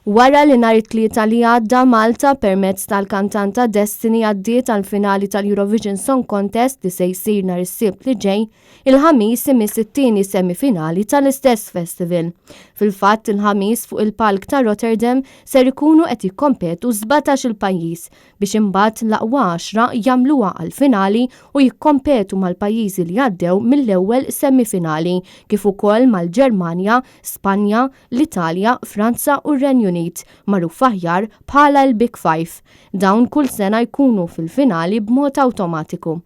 Wara li nhar it-Tlieta li għadda Malta permezz tal-kantanta Destiny għaddiet għall-finali tal-Eurovision Song Contest li se jsir nhar is-Sibt li ġej, il-Ħamis imiss it-tieni semifinali tal-istess festival. Fil-fatt il-Ħamis fuq il-palk ta' Rotterdam ser ikunu qed jikkompetu 17-il pajjiż biex imbagħad l-aqwa għaxra jagħmluha għall-finali u jikkompetu mal-pajjiżi li għaddew mill-ewwel semifinali kif ukoll mal-Ġermanja, Spanja, l-Italja, Franza u r-Renju Unit, magħruf aħjar bħala l-Big Five. Dawn kull sena jkunu fil-finali b'mod awtomatiku.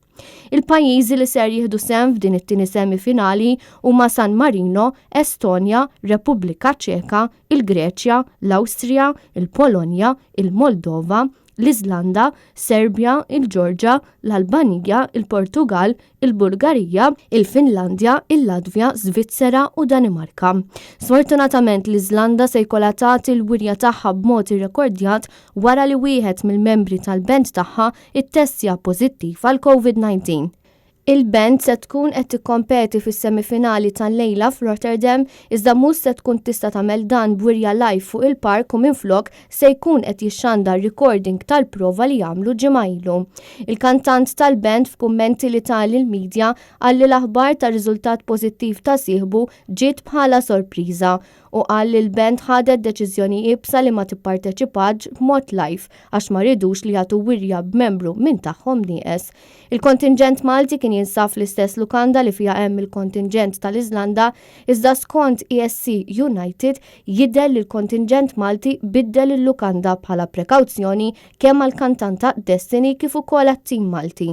Il-pajjiżi li ser jieħdu sehem f'din it-tieni semifinali huma San Marino, Estonja, Repubblika Ċeka, il-Greċja, l-Awstrija, il-Polonja, il-Moldova, l-Iżlanda, Serbja, il-Ġorġa, l-Albanija, il-Portugall, il-Bulgarija, il-Finlandja, il-Latvja, Svizzera u Danimarka. Sfortunatament l-Iżlanda se jkollha tagħti l-wirja tagħha b'mod irrekordjat wara li wieħed mill-membri tal-band tagħha ttestja pożittiv għall-Covid-19. Il-band se tkun qed tikkompeti fis-semifinali tal-lejla f'Rotterdam iżda mhux se tkun tista' tagħmel dan b'wirja live fuq il-park u minflok se jkun qed jixxandar recording tal-prova li għamlu ġimgħa ilu. Il-kantant tal-band f'kummenti li ta lill-media qal li l-aħbar tar-riżultat pożittiv ta' sieħbu ġiet bħala sorpriża u qal li l-band ħadet deċiżjoni iebsa li ma tipparteċipatx b'mod live għax ma riedux li jagħtu wirja b'membru minn tagħhom nieqes. Il-kontinġent Malti kien jinsab fl-istess lukanda li fiha hemm il-kontinġent tal-Iżlanda iżda skont ESC United jidher li l-kontinġent Malti biddel il-lukanda bħala prekawzjoni kemm għall-kantanta Destiny kif ukoll għat-tim Malti.